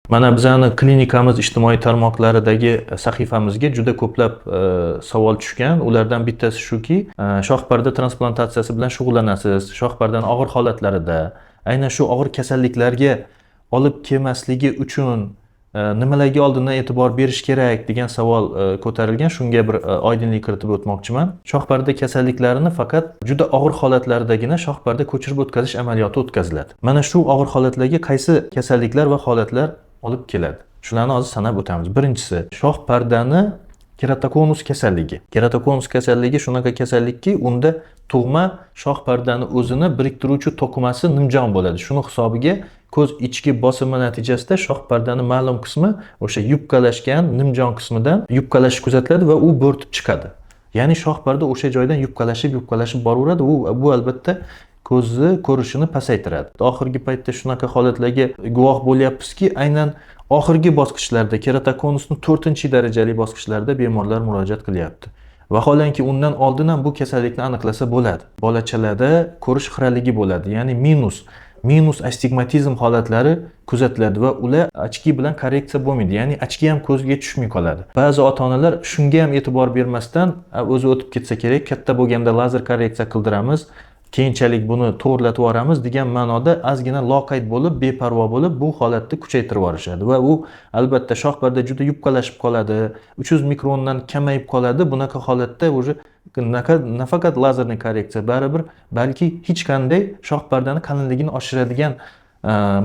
Mana bizani klinikamiz ijtimoiy tarmoqlaridagi sahifamizga juda ko'plab savol tushgan. Ulardan bittasi shuki, shoxparda transplantatsiyasi bilan shug'ullanasiz. Shoxpardani og'ir holatlarida aynan shu og'ir kasalliklarga olib kelmasligi uchun nimalarga oldindan e'tibor berish kerak degan savol ko'tarilgan. Shunga bir oydinlik kiritib o'tmoqchiman. Shoxparda kasalliklarini faqat juda og'ir holatlardagina shoxparda ko'chirib o'tkazish amaliyoti o'tkaziladi. Mana shu og'ir holatlarga qaysi kasalliklar va holatlar olib keladi? Shularni hozir sanab o'tamiz. Birinchisi, shoxpardani keratokonus kasalligi. Keratokonus kasalligi shunaqa kasallikki, unda tug'ma shoxpardani o'zini biriktiruvchi to'qimasi nimjon bo'ladi. Shuni hisobiga ko'z ichki bosimi natijasida shoxpardani ma'lum qismi o'sha yupqalashgan nimjon qismidan yupqalashish kuzatiladi va u bo'rtib chiqadi. Ya'ni shoxparda o'sha joydan yupqalashib, yupqalashib boraveradi. Bu albatta ko'zni ko'rishini pasaytiradi. Oxirgi paytda shunaqa holatlarga guvoh bo'lyapmizki, aynan oxirgi bosqichlarda, keratokonusni 4-darajali bosqichlarida bemorlar murojaat qilyapti. Vaholanki undan oldin ham bu kasallikni aniqlasa bo'ladi. Bolachalarda ko'rish xiraligi bo'ladi, ya'ni minus astigmatizm holatlari kuzatiladi va ular ochki bilan korreksiya bo'lmaydi, ya'ni ochki ham ko'zga tushmay qoladi. Ba'zi ota-onalar shunga ham e'tibor bermasdan, o'zi o'tib ketsa kerak, katta bo'lganda lazer korreksiya qildiramiz, keyinchalik buni to'g'irlatib yuboramiz degan ma'noda ozgina loqayd bo'lib, beparvo bo'lib, bu holatni kuchaytirib yuborishadi va u albatta shoxparda juda yupqalashib qoladi, 300 mikrondan kamayib qoladi. Bunaqa holatda уже nafaqat лазерный korreksiya baribir, balki hech qanday shoxpardani qalinligini oshiradigan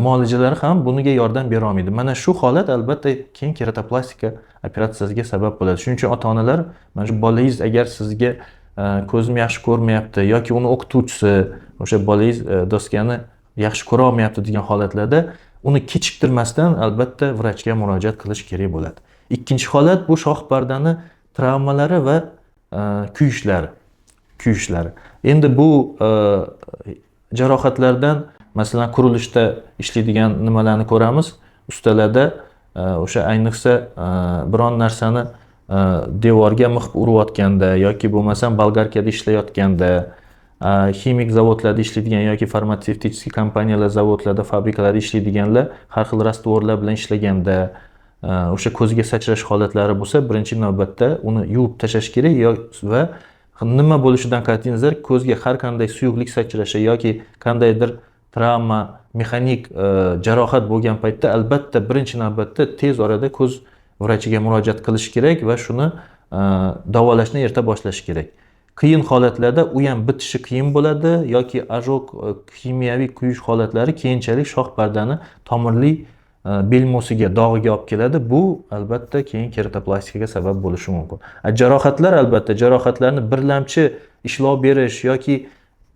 muolajalar ham bunga yordam bera olmaydi. Mana shu holat albatta keyin keratoplastika operatsiyasiga sabab bo'ladi. Shuning uchun ota-onalar, mana shu bolangiz agar sizga ko'zim yaxshi ko'rmayapti yoki uni o'qituvchisi o'sha bolangiz doskani yaxshi ko'ra olmayapti degan holatlarda uni kechiktirmasdan albatta vrachga murojaat qilish kerak bo'ladi. Ikkinchi holat bu shoxpardani travmalari va kuyishlari. Kuyishlari. Endi bu jarohatlardan, masalan, qurilishda ishlaydigan nimalarni ko'ramiz. Ustalarda o'sha ayniqsa biron narsani devorga mix urayotganda yoki bo'lmasam bolgarkada ishlayotganda, ximik zavodlarda ishlaydigan yoki farmatsevtik kompaniyalar zavodlarda, fabrikalarda ishlaydiganlar har xil раствор lar bilan ishlaganda o'sha ko'zga sachrash holatlari bo'lsa, birinchi navbatda uni yuvib tashlash kerak va nima bo'lishidan qat'iy nazar ko'zga har qanday suyuqlik sachrashi yoki qandaydir travma, mexanik jarohat bo'lgan paytda albatta birinchi navbatda tez orada ko'z vrachiga murojaat qilish kerak va shuni davolashni erta boshlash kerak. Qiyin holatlarda u ham bitishi qiyin bo'ladi yoki ожог, ximiyaviy kuyish holatlari keyinchalik shox pardani tomirli belmosiga, dog'iga olib keladi. Bu albatta keyin keratoplastikaga sabab bo'lishi mumkin. Jarohatlar, albatta jarohatlarni birlamchi ishlov berish yoki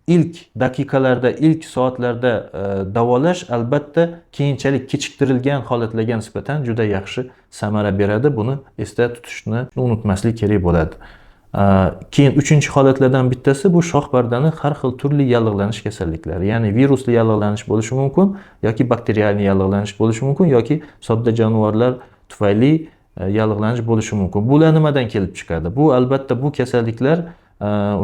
ilk daqiqalarda, ilk soatlarda davolash albatta keyinchalik kechiktirilgan holatlarga nisbatan juda yaxshi samara beradi. Buni esda tutishni unutmaslik kerak bo'ladi. Keyin uchinchi holatlardan bittasi bu shox pardani har xil turli yallig'lanish kasalliklari, ya'ni virusli yallig'lanish bo'lishi mumkin yoki bakterialniy yallig'lanish bo'lishi mumkin yoki sodda jonivorlar tufayli yallig'lanish bo'lishi mumkin. Bular nimadan kelib chiqadi? Bu albatta bu kasalliklar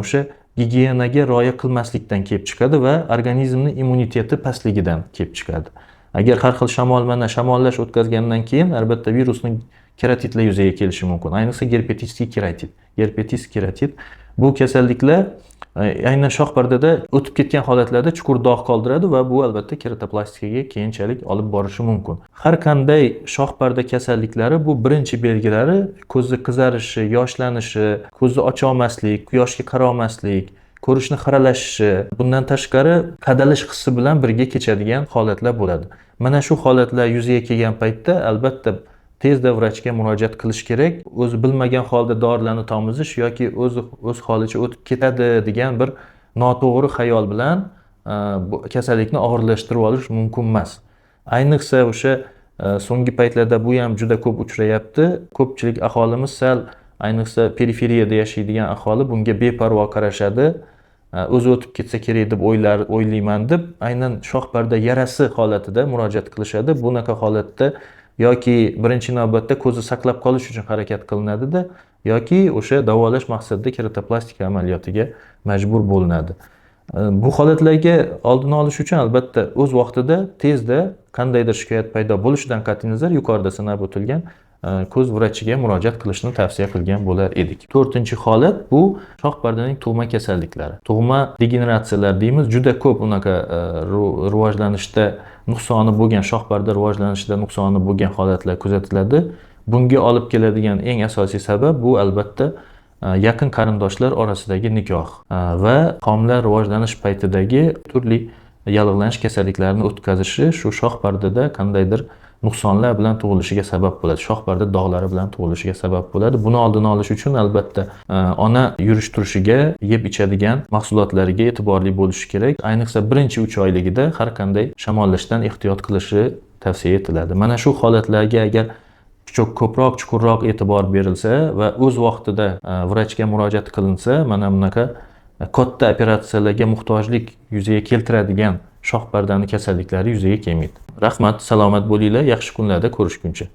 o'sha gigiyenaga rioya qilmaslikdan kelib chiqadi va organizmning immuniteti pastligidan kelib chiqadi. Agar har xil shamol, mana shamollash o'tkazgandan keyin albatta virusning keratitlar yuzaga kelishi mumkin. Ayniqsa герпетический keratit, gerpetis keratit. Bu kasalliklar aynan shox pardada o'tib ketgan holatlarda chuqur dog' qoldiradi va bu albatta keratoplastikaga keyinchalik olib borishi mumkin. Har qanday shox parda kasalliklari bu birinchi belgilari ko'zni qizarishi, yoshlanishi, ko'zni ocholmaslik, quyoshga qarolmaslik, ko'rishni xiralashishi, bundan tashqari qadalish hissi bilan birga kechadigan holatlar bo'ladi. Mana shu holatlar yuzaga kelgan paytda albatta tezda vrachga murojaat qilish kerak. O'zi bilmagan holda dorilarni tomizish yoki o'zi o'z holicha o'tib ketadi degan bir noto'g'ri xayol bilan bu kasallikni og'irlashtirib olish mumkin emas. Ayniqsa o'sha so'nggi paytlarda bu ham juda ko'p uchrayapti. Ko'pchilik aholimiz sal, ayniqsa periferiyada yashaydigan aholi bunga beparvo qarashadi. O'zi o'tib ketsa kerak deb o'ylayman deb aynan shox parda yarasi holatida murojaat qilishadi. Bunaqa holatda yoki birinchi navbatda ko'zni saqlab qolish uchun harakat qilinadida yoki o'sha davolash maqsadida keratoplastika amaliyotiga majbur bo'linadi. Bu holatlarga oldini olish uchun, albatta, o'z vaqtida, tezda qandaydir shikoyat paydo bo'lishidan qat'iy nazar yuqorida sanab o'tilgan ko'z vrachiga murojaat qilishni tavsiya qilgan bo'lar edik. To'rtinchi holat bu shox pardaning tug'ma kasalliklari. Tug'ma degeneratsiyalar deymiz. Juda ko'p unaqa rivojlanishda nuqsoni bo'lgan, shox parda rivojlanishida nuqsoni bo'lgan holatlar kuzatiladi. Bunga olib keladigan eng asosiy sabab bu, albatta, yaqin qarindoshlar orasidagi nikoh va homila rivojlanish paytidagi turli yallig'lanish kasalliklarini o'tkazishi shu shox pardada qandaydir nuqsonlar bilan tug'ilishiga sabab bo'ladi. Shox parda dog'lari bilan tug'ilishiga sabab bo'ladi. Buni oldini olish uchun, albatta, ona yurish turishiga, yeb ichadigan mahsulotlariga e'tiborli bo'lishi kerak. Ayniqsa birinchi 3 oyligida har qanday shamollashdan ehtiyot qilishi tavsiya etiladi. Mana shu holatlarga agar ko'proq, chuqurroq e'tibor berilsa va o'z vaqtida vrachga murojaat qilinsa, mana bunaqa katta operatsiyalarga muhtojlik yuzaga keltiradigan shox pardani kasalliklari yuzaga kelmaydi. Rahmat, salomat bo'linglar, yaxshi kunlarda ko'rishguncha.